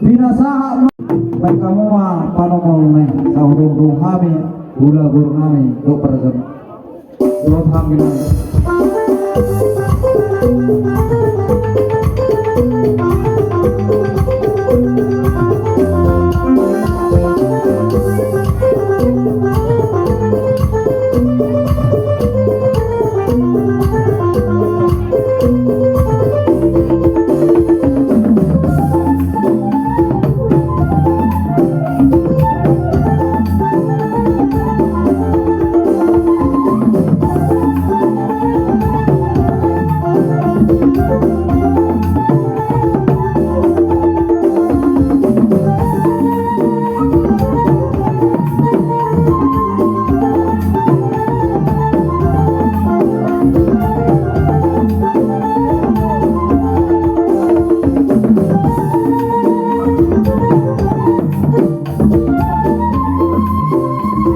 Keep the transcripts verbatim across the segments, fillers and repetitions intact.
Pinasahat ma. Baen hamu ma panongkol nami, sahuthon hami, hula guru nami, dohot parajot. Dohot hami nami.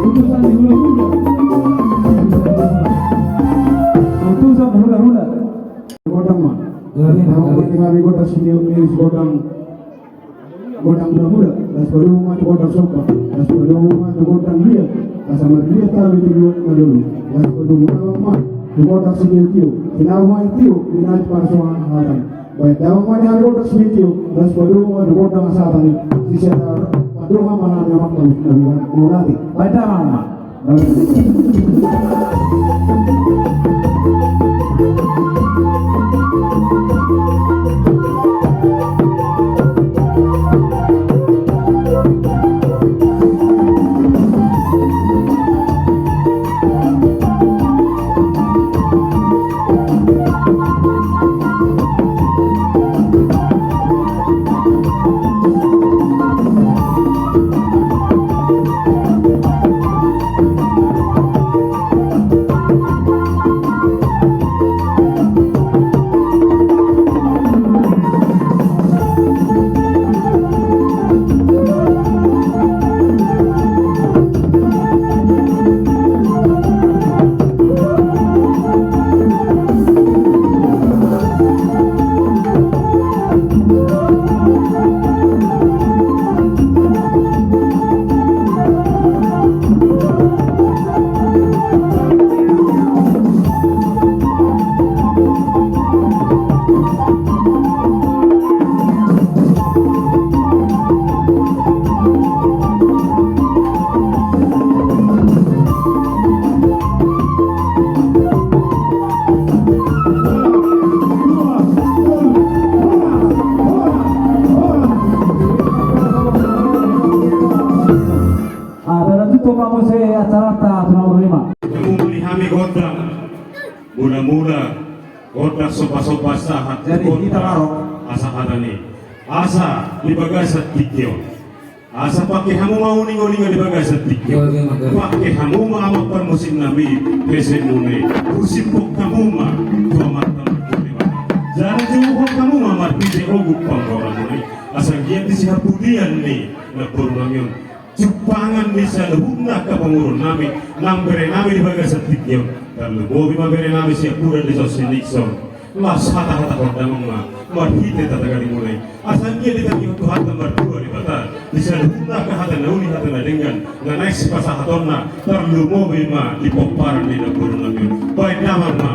Utusan hula-hula. Utusan hula-hula. Gondang ma. Gondang ma. Gondang sini, gondang. Gondang hula-hula, laos padomu ma tu gondang somba, laos padomu ma tu gondang liat, asa marliat hami tu luat na lolo, laos padomu ma tu gondang sitio-tio, sinamot ma i tio, di na di parsoalan hata. Baen damang ma di hami gondang sitio-tio, laos padomu ma tu gondang hasahatan i, sisada pandohan ma hami amak na mauliate. Baen damang ma. gondang, mula-mula gondang somba-somba sahat. Jadi gondang hita marok. Asa hata ni, asa di bagasan tingki on. Asa pangke hamu ma uning-uningan di bagasan tingki on. Pangke hamu ma amang parmusik nami, hesek muna i. Husiphon hamu ma tu Amanta Martua Debata. Jala juhuhon hamu ma marhite ogut panggoaran muna i. Asa anggiat di sihapudian ni namboru nami on, jumpangan ni saluhutna angka pamoruon nami nang bere nami di bagasan tingki on. Tarlumobi ma bere nami siampudan di son si Nixon. Laos hata-hata gondang ma marhite tatagan muna i. Asa anggiat ditangihon Tuhanta Martua Debata di saluhutna angka hata na uli, hata na denggan na naeng sipasahatonna, tarlumobi ma di pomparan ni namboru nami on. Baen damang ma